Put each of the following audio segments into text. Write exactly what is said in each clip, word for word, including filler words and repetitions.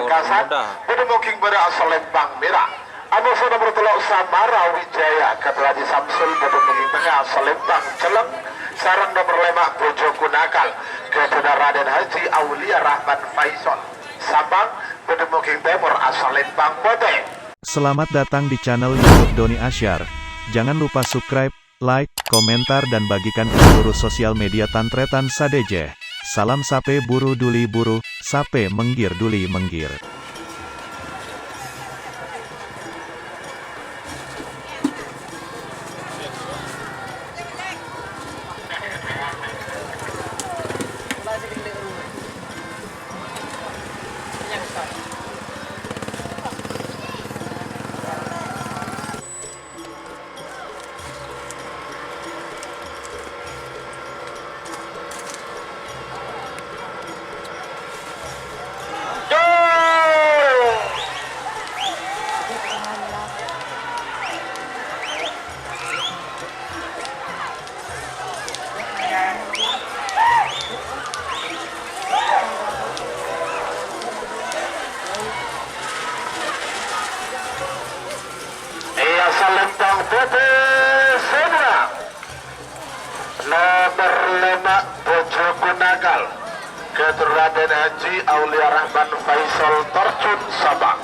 Kasan, bâdâ mokèng bârâ' asalèmpang mèra. Amoso nomer tello' Samara Wijaya, Katuradi Samsul, bâdâ mokèng tengnga asalèmpang cellèng, sareng nomer lèma' Bojo Gunakal, Katuradi Raden Haji Aulia Rahman Faisal. Sampang, bâdâ mokèng tèmor asalèmpang potè. Selamat datang di channel YouTube Doni Asyar. Jangan lupa subscribe, like, komentar, dan bagikan ke seluruh sosial media tan-tarètan sadhâjâ. Salam sapè buru duli buru, sapè mèngghir duli mèngghir. Iyâ, salèmpang potè sèntra. Nomer lèma', Bojo Gunakal. Katuradi Raden Haji Aulia Rahman Faisal Torjun Sabang.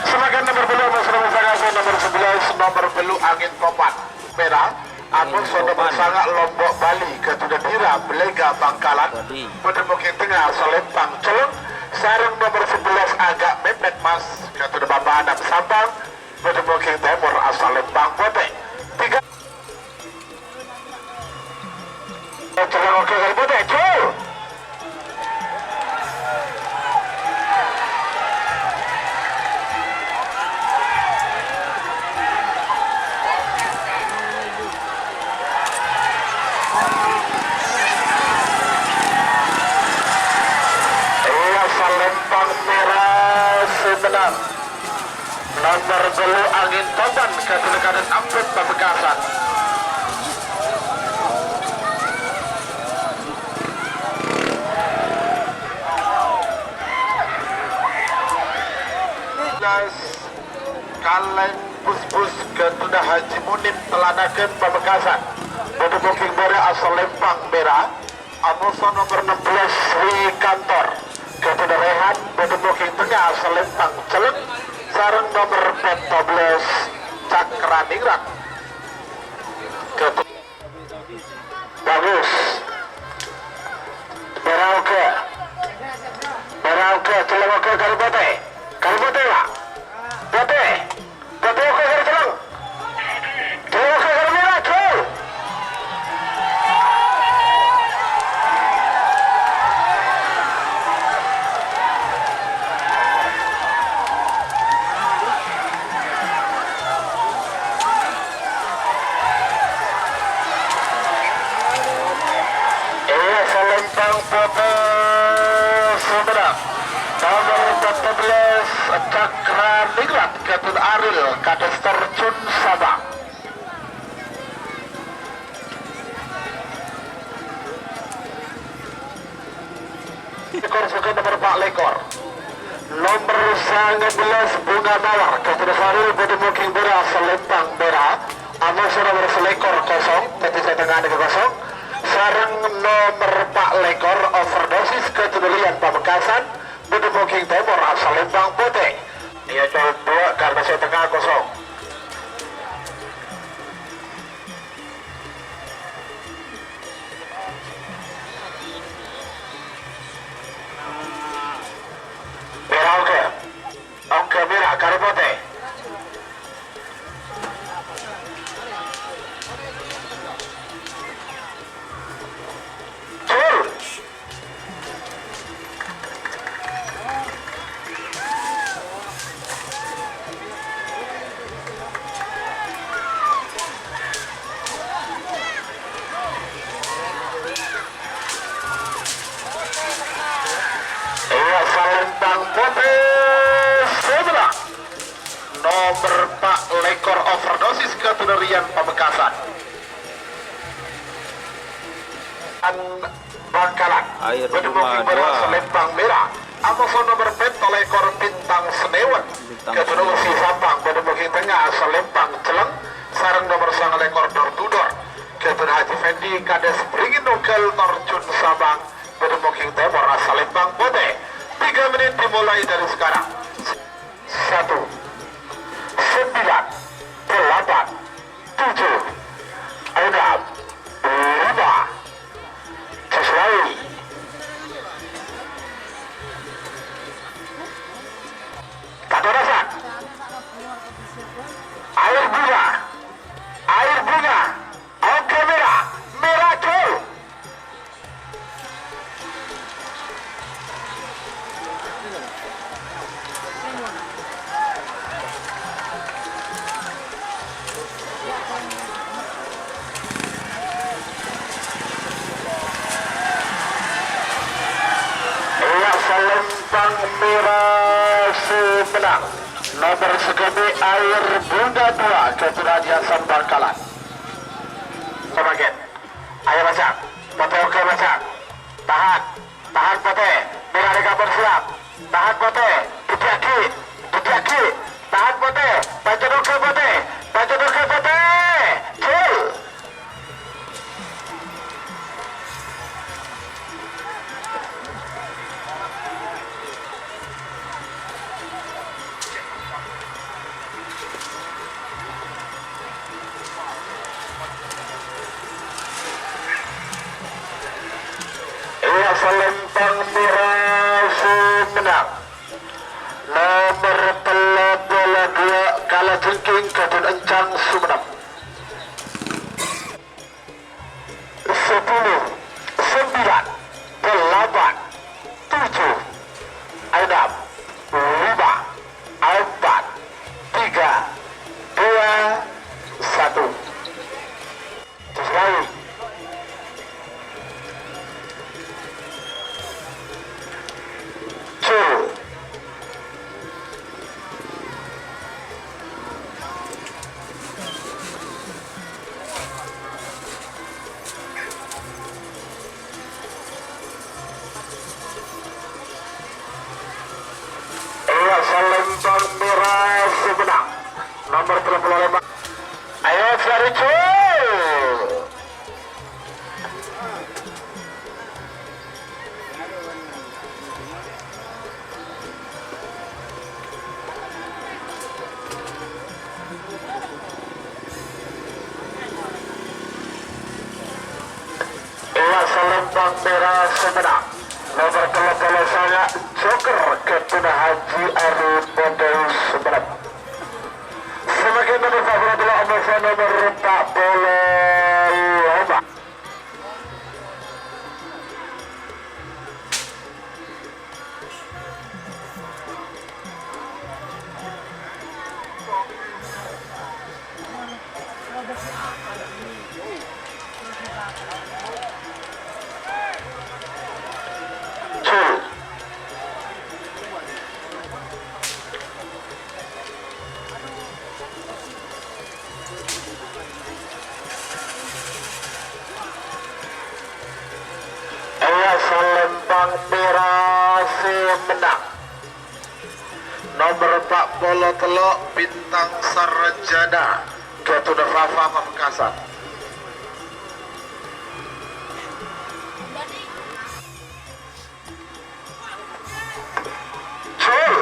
Sedangkan nomer bâllu', Mas Romo Sangase, nomer sebelas, nomer bâllu' Angin Topan. Mèra, Amoso nomer sanga' Lombok Bali, Katuradi Dira, Belega Bangkalan. Bâdâ mokèng tengnga asalèmpang cellèng, sareng nomer sebelas Agak Mepet Mas, Katuradi Bapa Anam Sampang. Bâdâ mokèng tèmor asalèmpang potè. Tiga. Cellèng oke kali potè, Jul. Iyâ, salèmpang mèra sè mennang. Nomer bâllu' Angin Topan, Katuradi Kadek Ampet Pamekasan. Belas, Kalèng Busbus, Katuradi Haji Munib Telanagan Pamekasan. Bâdâ mokèng bârâ' asalèmpang mèra. Amoso nomer enam belas Sri Kantor, Katuradi Rehan, bâdâ mokèng tengnga asalèmpang cellèng, sareng nomer pettobelas Cakra Ningrat. Katu-, bagus. Mèra oke. Mèra oke, cellèng oke, kali potè. Kali potè, Pak. Potè. Potè oke, kali cellèng. Cellèng oke, kali mèra, Jul. Iyâ, salèmpang potè sè mennang. Nomer empat belas, Cakra Ningrat, Gatun Aril, Kades Terjun Sabang. Lèkor, sokè nomer pa' lèkor. Nomer sangabelas, Bunga Mawar, Gatun Saril, bâdâ mokèng bârâ' asalèmpang mèra. Amoso nomer salèkor kosong, dhâddhi sè tengnga'an kosong. Sareng nomer pa' lèkor, Overdosis, Gatun Rian Pamekasan, bâdâ mokèng tèmor asalèmpang potè. Iyâ, coba karena sè tengnga kosong. Mèra oke. Oke, mèra, karo potè. Jul. Iyâ, salèmpang potè sè mennang. Nomer pa' lèkor, Overdosis, Gatun Rian Pamekasan. Bangkalan. Bâdâ mokèng bârâ' asalèmpang mèra. Amoso nomer petto Lèkor Bintang Senewan, Bintang ghâdhuwâ Senewan. Nomor sè Sabang, bâdâ Bukit Tengnga, Salembang Celleng, sareng nomor sanga lèkor Dor Budor, ghâdhuwâ Haji Fendi, Kades Beringin Nunggal, Norjun Sabang, bâdâ Bukit Tèmor, Salembang Potè. Tiga menit dimulai dari sekarang. Satu, sembilan, delapan, tujuh, enam, lima, sesuai. Katorasan. Air bunga. Air bunga. Oke, merah. Merah, gol. Ella Salembang Mera sè mennang. Nomer sagâbhi Air Bunga dua, Keturadian Sambangkalan. Semakin. Ayo, Mas Cak. Potè oke, Mas Cak. Tahan. Tahan, Potè. Mera rè kabbhi siap. Tahan, Potè. Dâddhi aghi'. Dâddhi aghi'. Tahan, Potè. Pancet oke, Potè. Pancet oke, Potè. Gol. Ella Salembang Mera sè mennang. Nomer tello polo dua Kalajengking Gadun Encang Sumenep. Sepuluh, sembilan, delapan, tujuh, enam, lima, empat, tiga, dua, satu. Terus lagi. Cul. Ella Salembang Mera sè mennang. Nomer tello polo lèma. Ayo, Sarijo. Ella Salembang Mera sè mennang. Nomer tello polo sanga, Joker, Gadun Haji Ari Modai Sumenep. Semakin nomer empat polo dua, nomer empat polo lèma. Ella Salembang Mera sè mennang. Nomer empat polo tello, Bintang Sarjana, Gadun Fafa Pamekasan. Gol.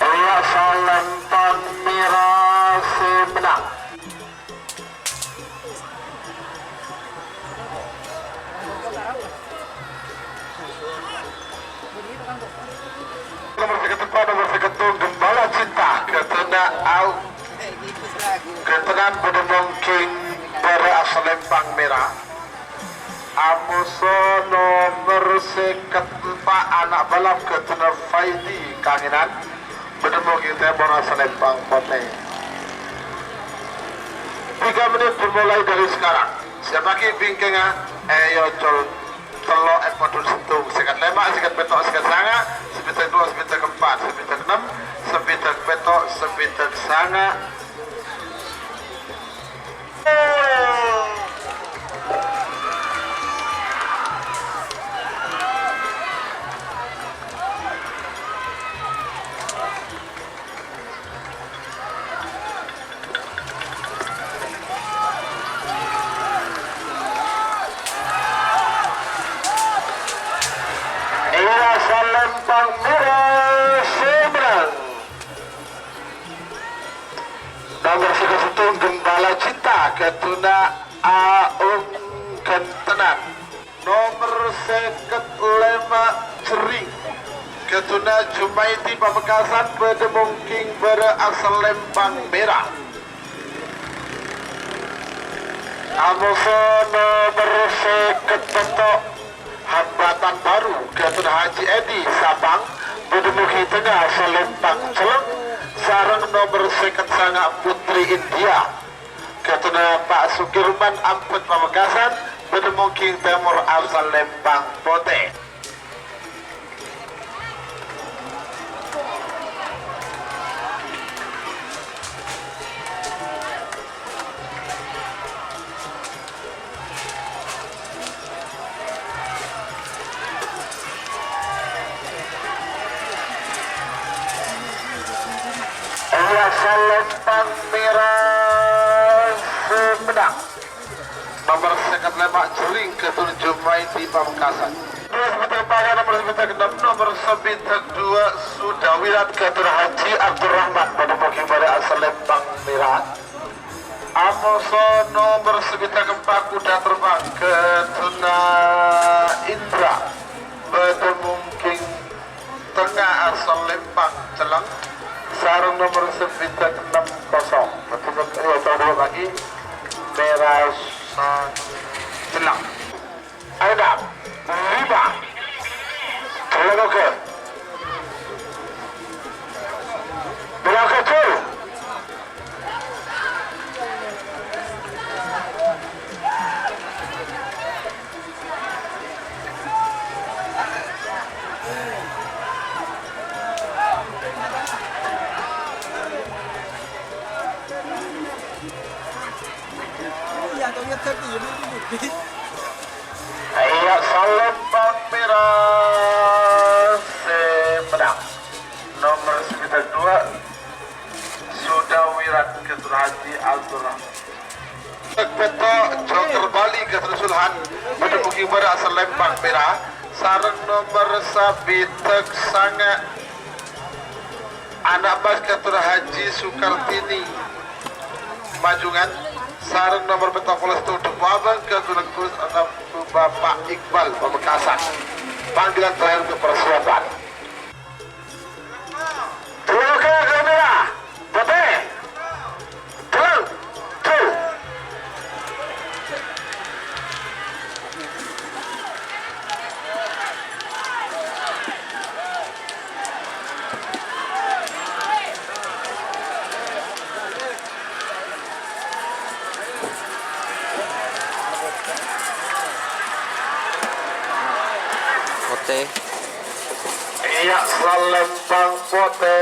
Ella Salembang Mera sè mennang. Nomer sèket empa', nomer sèket ennem, Gembala Cinta, Gatana Au. Gatana bâdâ mongking para Salembang Mera. Amoso nomer sèket empa', ana' balap Gatana Faidi Kangenan. Bâdâ mongking tèmor Salembang Potè. Tiga menit dimulai dari sekarang. Siapaghi bingkèngnga, èyocol tello' è padun sèttong sèket Pètto' sèket sanga', sabidhâk duwâ', sabidhâk empa', sabidhâk ennem, sabidhâk pètto', sabidhâk sanga'. Iyâ, Salempang Mèra sè mennang. Nomer sèket sèttong Gembala Cinta, ghâdhuwânna Aung Gentenan. Nomer sèket lèma' Jering, ghâdhuwânna Jumaidi Pamekasan, bâdâ Mongking Bârâ' Salempang Mèra. Amoso nomer sèket pètto', Hambatan Baru, ghâdhuwânna Haji Edi Sapang, bâdâ Mongking Tengnga Salempang Celleng, sareng nomer sèket sanga' Putri India. Ghâdhuwânna Pa' Sukirman Ambet Pamekasan, bâdâ Mongking Tèmor Salempang Potè. Iyâ, Salempang Mèra sè mennang. Nomer sèket lèma' Jering, ghâdhuwânna Jumaidi Pamekasan. Nomer sabidhâk empa', nomer sabidhâk ennem, nomer sabidhâk duwâ' Sudawirat, ghâdhuwânna Haji Abdurrahman, bâdâ Mongking Bârâ' Salempang Mèra. Amoso nomer sabidhâk empa' Kuda Terbang, ghâdhuwânna Indra, bâdâ Mongking Tengnga Salempang Celleng, sareng nomer sabidhâk ennem kosong. Sabidhâk, ya, coba lagi. Mèra Celleng. Ayo, dah. Lima. Celleng, oke. Mèra, oke, cul. Iyâ, Salempang Mèra sè mennang. Nomer sabidhâk duwâ', Sudawirat, ghâdhuwânna Haji Abdurrahman. Pètto', Joker Bali, ghâdhuwânna Sulhan, bâdâ Mongking Bârâ' Salempang Mèra, sareng nomer sabidhâk sanga', Ana' Emmas, ghâdhuwânna Haji Sukartini Majungan, sareng nomer pètto polo sèttong Duku Abang, ghâdhuwânna Gus Anam Bapa' Iqbal Pamekasan. Panggilan terakhir untuk persiapan. Tellung ka kamera. Potè. Tellung. Tuh. Potè. Iyâ, Salempang Potè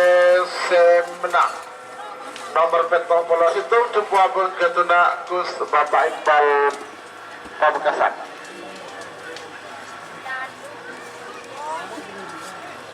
sè mennang. Nomer pètto polo sèttong, Duku Abang, ghâdhuwânna Gus Bapa' Iqbal Pamekasan.